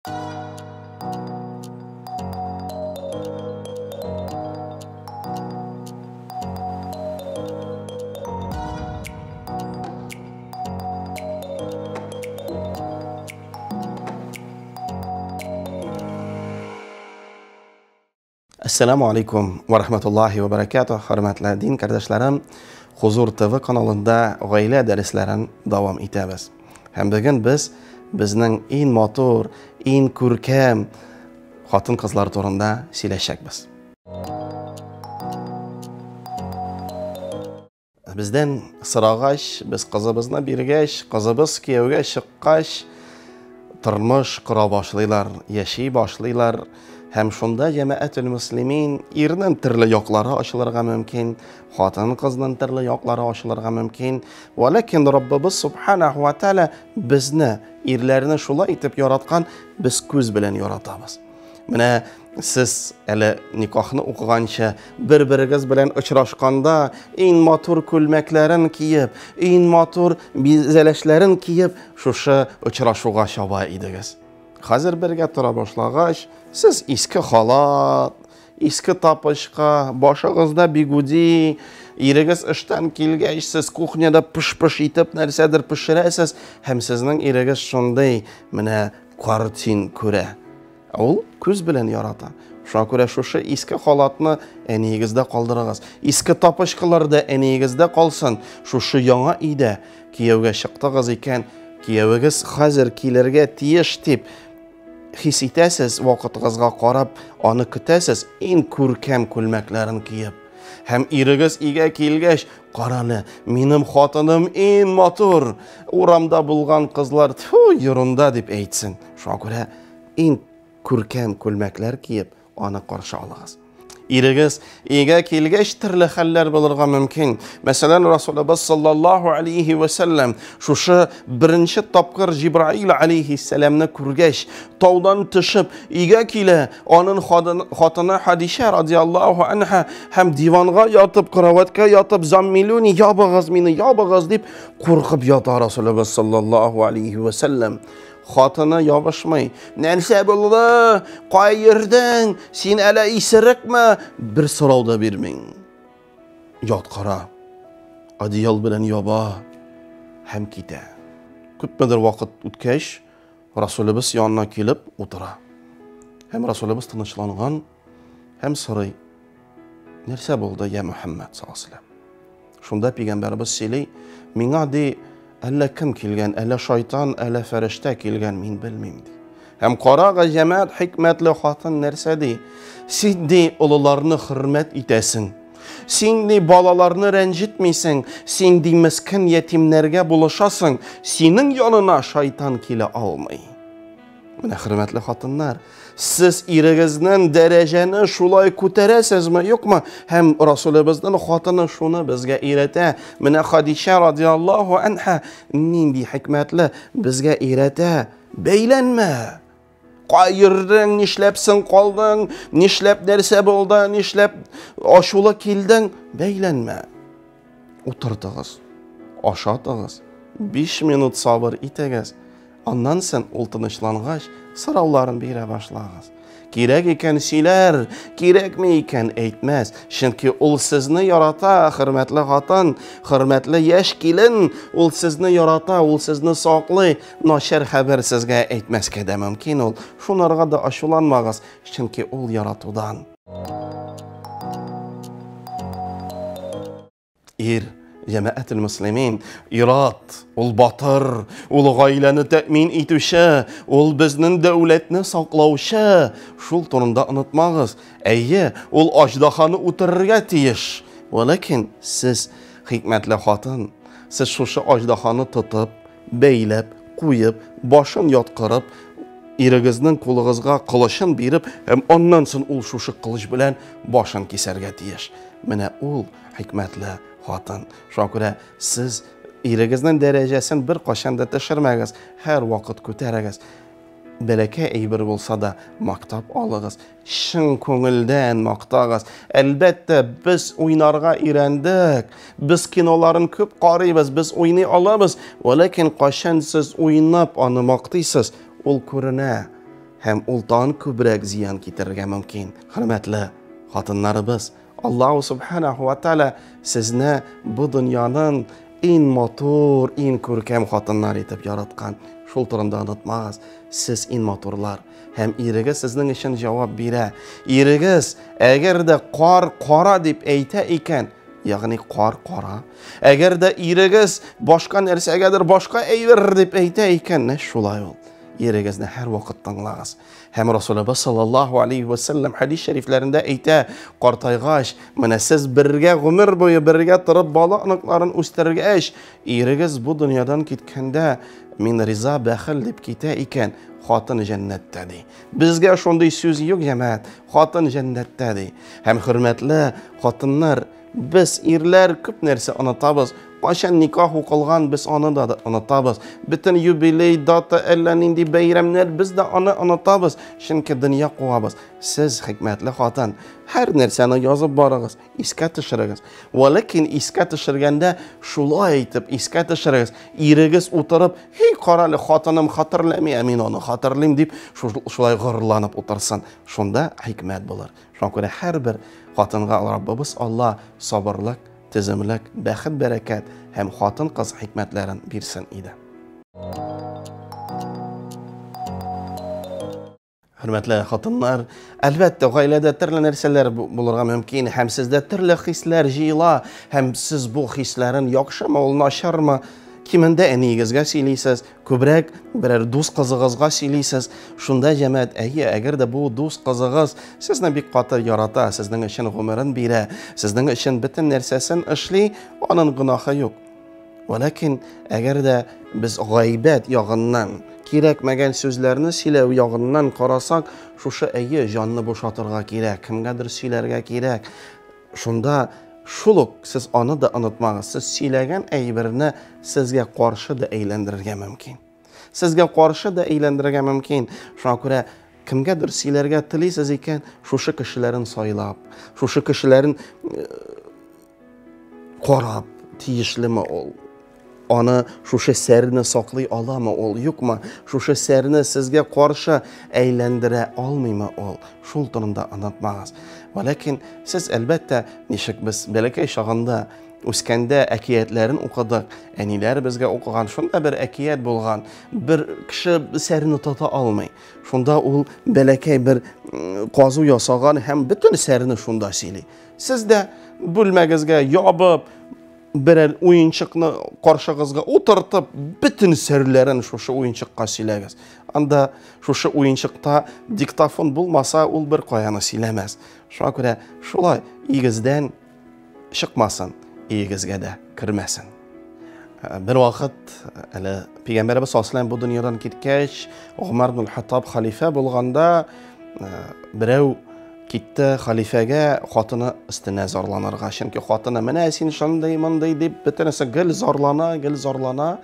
Әссәламү алейкум ва рахматуллахи ва баракатух, хөрмәтле дин кардәшләрем, Хузур ТВ каналында гаилә дәресләрен дәвам итәбез. Һәм бүген без безнең иң матур, иң күркәм хатын-кызлар турында сөйләшәкбез. Бездән сорагач, без кызыбызны биргәч, кызыбыз кияүгә чыккач, тормыш кора башлыйлар, яши башлыйлар. Һәм шунда җәмәгател мөслимин ирнең төрле яклары ачылырга мөмкин, хатын-кызның төрле яклары ачылырга мөмкин. Вәләкин Раббыбыз субханаху ва тааля безне, ирләрне шулай итеп яраткан, без күз белән яратабыз. Менә сез әле никахны укыганчы бер-берегез белән очрашканда иң матур күлмәкләрен киеп, иң матур бизәләшләрен киеп, шушы очрашуга чаба идегез. Хәзер бергә тора башлагач, сез иске халат, иске тапочка, башыгызда бигуди, ирегез эштән килгәч, сез кухняда пыш-пыш итеп нәрсәдер пешерәсез, һәм сезнең ирегез шундый менә картин күрә. Ул күз белән ярата. Шуңа күрә шушы иске халатны әниегездә калдырыгыз. Иске тапочкалар да әниегездә калсын. Шушы яңа өйдә кияүгә чыктыгыз икән, киявегез хәзер килергә тиеш дип хис итәсез, вакытыгызга карап, аны көтәсез, иң күркәм күлмәкләрен киеп. Һәм ирегез өйгә килгәч, карале, минем хатыным иң матур, урамда булган кызлар, тфу, ерунда дип әйтсен. Шуңа күрә иң күркәм күлмәкләр киеп, аны каршы алыгыз. Ирегез өйгә килгәч төрле хәлләр булырга мөмкин. Мәсәлән, Расулыбыз саллаллаһу алейхи ва сәлләм шушы беренче тапкыр Җибраил алейхиссәламны күргәч, таудан төшеп өйгә килә, аның хатыны Хадишә радиаллаһу анха һәм диванга ятып, кроватька ятып, заммилюни, ябыгыз мине, ябыгыз дип куркып ята Расулыбыз саллаллаһу алейхи ва сәлләм. Хатыны ябышмый. Нәрсә булды? Кай йөрдең? Син әле исерекме? Бер сорау да бирмиң. Яткыра. Одеял белән яба һәм китә. Күпмедер вакыт үткәч, Расулыбыз янына килеп утыра. Һәм Расулыбыз тынычланган һәм сорый. Нәрсә булды, я Мөхәммәд саллаллаһу алейһи ва сәлләм? Шунда пәйгамбәребез сөйли, миңа ди, әллә кем килгән, әллә шайтан, әллә фәрештә килгән, мин белмим ди. Һәм карага җәмәгать хикмәтле хатын нәрсә ди? Син ди олыларны хөрмәт итәсең. Син ди балаларны рәнҗетмисең, син ди мескен ятимнәргә булышасың, синең янына шайтан килә алмый. Менә хөрмәтле хатыннар, сез ирегезнең дәрәҗәне шулай күтәрәсезме, юкмы? Һәм Расулыбызның хатыны шуны безгә өйрәтә. Менә Хадичә радиаллаһу анха нинди хикмәтле безгә өйрәтә. Бәйләнмә. Кай йөрдең, нишләпсең калдың, нишләп нәрсә булды, нишләп ачулы килдең? Бәйләнмә. Утыртыгыз, ашатыгыз, 5 минут сабыр итегез. Аннан соң ул тынычлангач, сорауларын бирә башлагыз. Кирәк икән сөйләр, кирәкми икән әйтмәс. Чөнки ул сезне ярата, хөрмәтле хатын, хөрмәтле яшь килен, ул сезне ярата, ул сезне саклый. Начар хәбәр сезгә әйтмәскә дә мөмкин ул. Шунарга да ачуланмагыз, чөнки ул яратудан. Ир, җәмәгател мөслимин, ират, ул батыр, ул гаиләне тәэмин итүче, ул безнең дәүләтне саклаучы. Шул турында онытмагыз. Әйе, ул аждаханы үтерергә тиеш. Вәләкин сез, хикмәтле хатын, сез шушы аждаханы тотып, бәйләп, куеп, башын яткырып, ирегезнең кулыгызга кылычын биреп, һәм аннан соң ул шушы кылыч белән башын кисәргә тиеш. Менә ул хикмәтле хатын. Шуңа күрә сез ирегезнең дәрәҗәсен бер кашан да төшермәгез, һәр вакыт күтәрегез. Бәләкәй әйбер булса да мактап алыгыз, чын күңелдән мактагыз. Әлбәттә, без уйнарга өйрәндек, без киноларын күп карыйбыз, без уйный алабыз. Ләкин кайчан сез уйнап аны мактыйсыз, ул күренә. һәм ул тагын күбрәк зыян китерергә мөмкин. Хөрмәтле хатыннарыбыз, Аллаһу субханаху ва тааля сезне бу дөньяның иң матур, иң күркәм хатыннар итеп яраткан. Шул турында онытмагыз. Сез иң матурлар. Һәм ирегез сезнең өчен җавап бирә. Ирегез, әгәр дә кар кара дип әйтә икән, ягъни кар кара. Әгәр дә ирегез башка нәрсәгәдер башка әйбер дип әйтә икән, нә шулай ул. Ирегезне һәрвакыт тыңлагыз. Һәм Расулыбыз саллаллаһу алейхи ва саллям хәдис шәрифләрендә әйтә, картайгач, менә сез бергә гомер буе бергә торып бала оныкларын үстергәч, ирегез бу дөньядан киткәндә, мин риза бәхил дип китә икән, хатын җәннәттә ди. Безгә шундый сүз юк, җәмәгать, хатын җәннәттә ди. Һәм хөрмәтле хатыннар, без ирләр күп нәрсә онытабыз. Кайчан никах укылган, без аны да онытабыз. Бөтен юбилей, дата, әллә нинди бәйрәмнәр, без дә аны онытабыз. Чөнки дөнья куабыз. Сез хикмәтле хатын, һәр нәрсәне язып барыгыз, искә төшерегез. Вәләкин искә төшергәндә шулай итеп искә төшерегез. Ирегез утырып, "Һей, карале, хатыным хәтерләми, ә мин аны хәтерлим" дип, шулай горурланып утырсын. Шунда хикмәт булыр. Шуңа күрә һәрбер хатынга Раббыбыз Алла сабырлык, теземлек, бәхет, бәрәкәт һәм хатын-кыз хикмәтләрен бирсен иде. Хөрмәтле хатыннар, әлбәттә, гаиләдә төрле нәрсәләр булырга мөмкин һәм сездә төрле хисләр җыела һәм сез бу хисләрен яхшымы ул, начармы, кимендә әниегезгә сөйлисез, Күбрәк берәр дус кызыгызга сөйлисез. Шунда җәмәгать, әйе, әгәр дә бу дус кызыгыз сезне бик каты ярата, сезнең өчен гомерен бирә, сезнең өчен бөтен нәрсәсен эшли, аның гөнаһы юк. Вәләкин әгәр дә без гайбәт ягыннан, кирәкмәгән сүзләрне сөйләү ягыннан карасак, шушы әйе, җанны бушатырга кирәк, кемгәдер сөйләргә кирәк. Шунда шул ук сез аны да онытмагыз, сез сөйләгән әйберне сезгә каршы да әйләндерергә мөмкин. Сезгә каршы да әйләндерергә мөмкин. Шуңа күрә кемгәдер сөйләргә телисез икән, шушы кешеләрен сайлап, шушы кешеләрен э, карап, тиешлеме ул? Аны шушы сәрне саклый аламы ул, юкмы? Шушы сәрне сезгә каршы әйләндерә алмыймы ул? Шул турында онытмагыз. Вәләкин сез, әлбәттә, ничек без бәләкәй чагында үскәндә әкиятләрен укыдык, әниләр безгә укыган, шунда бер әкият булган, бер кеше сәрне тота алмый. Шунда ул бәләкәй бер казу ясаган һәм бөтен сәрне шунда сөйли. Сез дә бүлмәгезгә ябып, берәр уенчыкны каршыгызга утыртып, бөтен серләрен шушы уенчыкка сөйләгез. Анда шушы уенчыкта диктофон булмаса, ул бер каяны сөйләмәс. Шуңа күрә шулай игездән чыкмасын, игезгә дә кермәсен. Э, бер вакыт әле пәйгамбәребез саллаллаху бу дөньядан киткәч, Гомар ибн Хаттаб халифә булганда, э, берәү Китте халифәгә хатыны өстенә зарланырга. Чөнки хатыны менә син шундый, мондый дип бөтенесе гел зарлана, гел зарлана.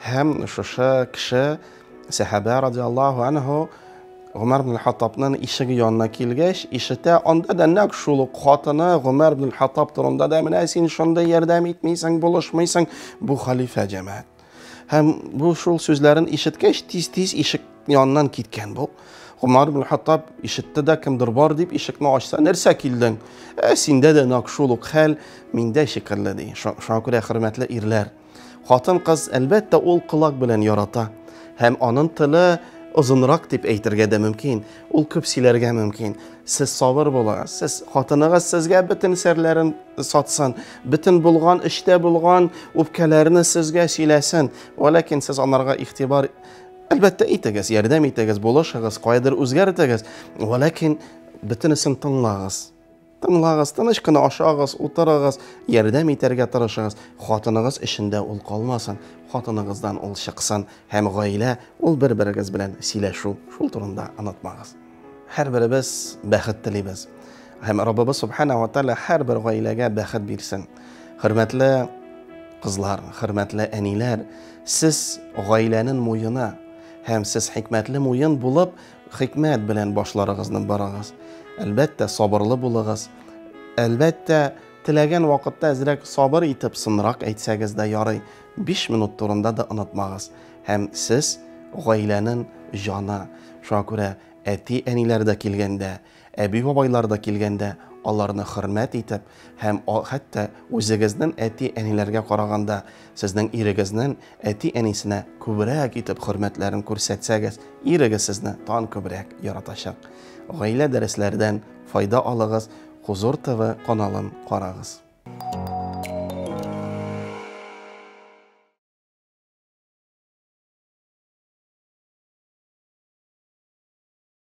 Һәм шушы кеше сәхабә радиаллаһу анһу Гомәр ибн Хаттабның ишеге янына килгәч, ишетә, анда да нәкъ шул ук хатыны Гомәр ибн Хаттаб турында да менә син шундый ярдәм итмисең, булышмыйсың, бу халифә җәмәгать. Һәм бу шул сүзләрен ишеткәч, тиз-тиз ишек яныннан киткән бу. Гомар ибн Хаттаб ишетте дә, кемдер бар дип ишекне ачса, нәрсә килдең? Ә синдә дә нәкъ шул ук хәл, миндә шикелле ди. Шуңа күрә хөрмәтле ирләр, хатын-кыз әлбәттә ул колак белән ярата һәм аның теле озынрак дип әйтергә дә мөмкин. Ул күп сөйләргә мөмкин. Сез сабыр булыгыз. Сез хатыныгыз сезгә бөтен серләрен сатсын, бөтен булган эштә булган үпкәләрне сезгә сөйләсен. Вәләкин сез анарга игътибар әлбәттә итегез, ярдәм итегез, булышыгыз, кайдыр үзгәртегез. Вәләкин бөтенесен тыңлагыз. Тыңлагыз, тыныч кына ашагыз, утырыгыз, ярдәм итәргә тырышыгыз. Хатыныгыз эчендә ул калмасын, хатыныгыздан ул чыксын һәм гаилә ул бер-берегез белән сөйләшү, шул турында онытмагыз. Һәрберебез бәхет телибез. Һәм Раббыбыз Субхана ва Тааля һәрбер гаиләгә бәхет бирсен. Хөрмәтле кызлар, хөрмәтле әниләр, сез гаиләнең муены һәм сез хикмәтле муен булып, хикмәт белән башларыгызны барыгыз. Әлбәттә, сабырлы булыгыз. Әлбәттә, теләгән вакытта әзрәк сабыр итеп, сынрак әйтсәгез дә ярый. 5 минут турында да онытмагыз. Һәм сез гаиләнең җаны. Шуңа күрә. Әти-әниләр дә килгәндә, әби-бабайлар да килгәндә, аларны хөрмәт итеп һәм хәтта үзегезнең әти-әниләргә караганда сезнең ирегезнең әти-әнисенә күбрәк итеп хөрмәтләрен күрсәтсәгез, ирегез сезне тагын күбрәк яратачак. Гаилә дәресләрдән файда алыгыз, Хузур ТВ каналын карагыз.